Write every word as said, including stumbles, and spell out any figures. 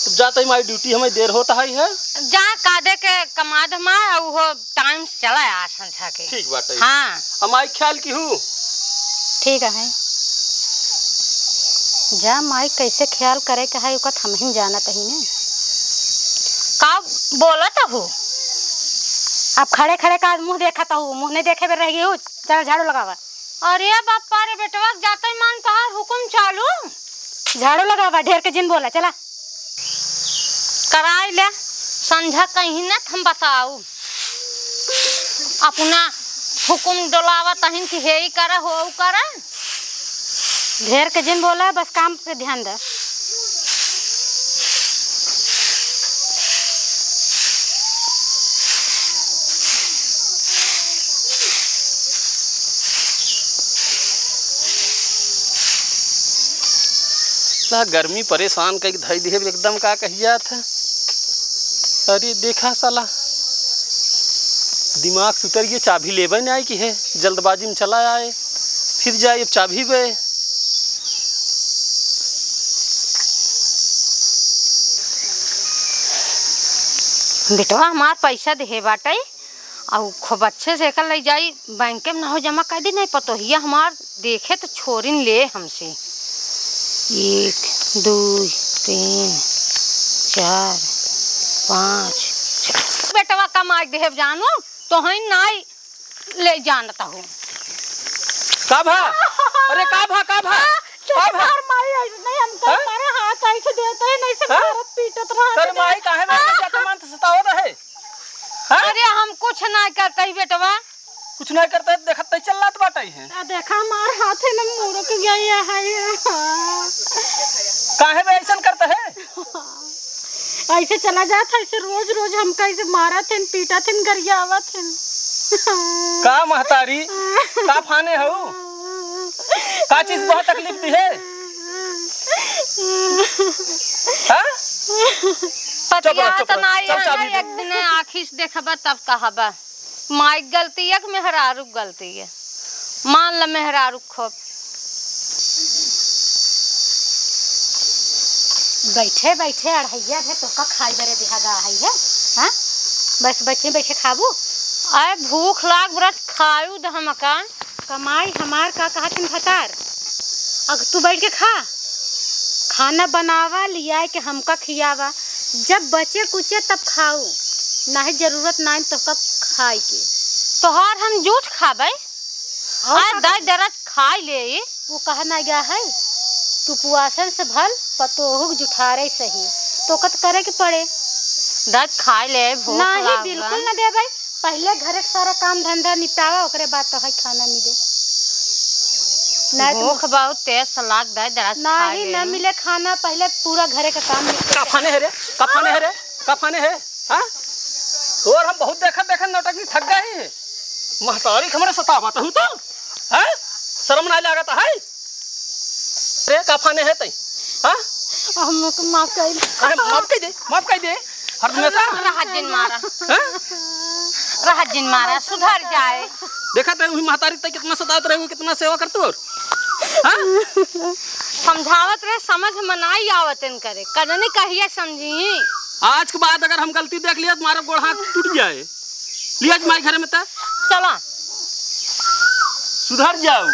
तब जात ही माई, ड्यूटी हमें देर होत है, है? जा, कादे के कमा दे माई, अउ उहो टाइम से चला आ संझा के। ठीक बाटे। हाँ। अब माई ख्याल किहू। ठीक है। जा माई, कैसे ख्याल करे के है, ओकत हमहिन जानत ही ने। का बोलत हू? अब खड़े खड़े का मुँह देखत हू, मुँह नहीं देखे बे रह गई हू। चल झाड़ू लगावा। अरे बापा रे बेटवा, जाते मान तोहार हुकुम चालू। झाड़ू लगावा, ढेर के जिन बोला, चला। कराई ले, संझा कहीं न हम बताऊ। अपना हुकुम डोलावा तहिन कि हे ही करा, हो करा। ढेर के जिन बोला, बस काम पे ध्यान दे। ला गर्मी परेशान कइके धइ दिहे एकदम, का कही जात है। अरे देखा साला, दिमाग से उतर गया, चाबी लेबे नहीं आई कि है, जल्दबाजी में चला आए, फिर जाए अब चाबी बे। बेटवा हमार पैसा देहे बाटे, अउ खूब अच्छे से एकर ले जाई बैंक में, ना हो जमा कर दी, नहीं पतोहिया हमार देखे तो छोरिन ले हमसे। एक, दुई, तीन, चार, पाँच, छह। बेटवा कमाई देहे जानू, तोहई नाई ले जानत हो। का भा? अरे का भा, का भा? हाँ, का भा? मार माई, ऐसे नहीं, हम कहीं हाँ? मारा हाथ ऐसे देते हैं, नहीं से हाँ? मारत पीटत रहत अरे है। माई, काहे मारे हाँ? जाते मन तो सतावत है? हाँ? अरे हम कुछ ना करते ही बेटवा। कुछ ना करते, देखत तई चल लात बाटे है। आ देखा मार हाथ है ना, मुड़क गया है। काहे बे ऐसन करता है? ऐसे चला जात है, ऐसे रोज रोज हमका ऐसे मारत है, पीटत है, गरियावत है। का महतारी, का फाने हऊ? का चीज बहुत तकलीफ दी है? हाँ? चुप रह, पतिया चुप तो रह। नाई चल, है चाबी ना, दे। एक दिन आँखी से देखबा तब कहबा। माई के गलती है कि मेहरारू के गलती है? मान ल मेहरारू के खोप। बैठे बैठे अढ़ैया है, तोहका खाई बरे दिहा गा है, है? हाँ? बस बैठे बैठे खाबू? आए भूख लाग बरत खायू द हमका। कमाई हमार का कहत हन भतार? अग तू बैठ के खा। खाना बनावा, लियाए के हमका खियावा। जब बचे कुचे तब खाऊ, नाहीं जरूरत नाहीं तोहका खाए के। तोहार हम जूठ खाबे? और आज का दाई करी? दरज खाई ले। वो कहा ना गया है, तू पुआसन से भल पतोहुक जुठारे सही, तो कत करे के पड़े। दस खाए ले, भूख नाहीं, लागल। बिल्कुल न देबै। पहिले घरे के सारा काम धंधा निपटावा, ओकरे बाद तो है खाना मिले। नाहीं तो भूख बहुत तेज से लाग दे, दस खाए नाहीं, ले। न मिले खाना, पहिले पूरा घरे का काम निपटे। का फाने है रे? का फाने है रे? का फाने है? हाँ? और हम बहुत देखत देखत नौटंकी थक गए हैं। महतारी के हमरे सतावत हूँ तो? हाँ? शर्म नाहीं लागत है? रे, का फाने है तई? हाँ? हमको माफ कर दे। अरे, माफ कर दे, माफ कर दे। हर हमेशा रहा जिन मारा। हाँ? रहा जिन मारा, सुधर जाए। देखा तई, वही महतारी तई कितना सतावत रहे, कितना सेवा करत हो। हाँ? समझावत रहे, समझ में नाहीं आवत इनकरे। कजनी कहिए समझी। आज के बाद अगर हम गलती देख लिया तो मारा गोड़ हाथ टूट जाए। लिया आज माई घरे में त। चला। सुधर जाऊ।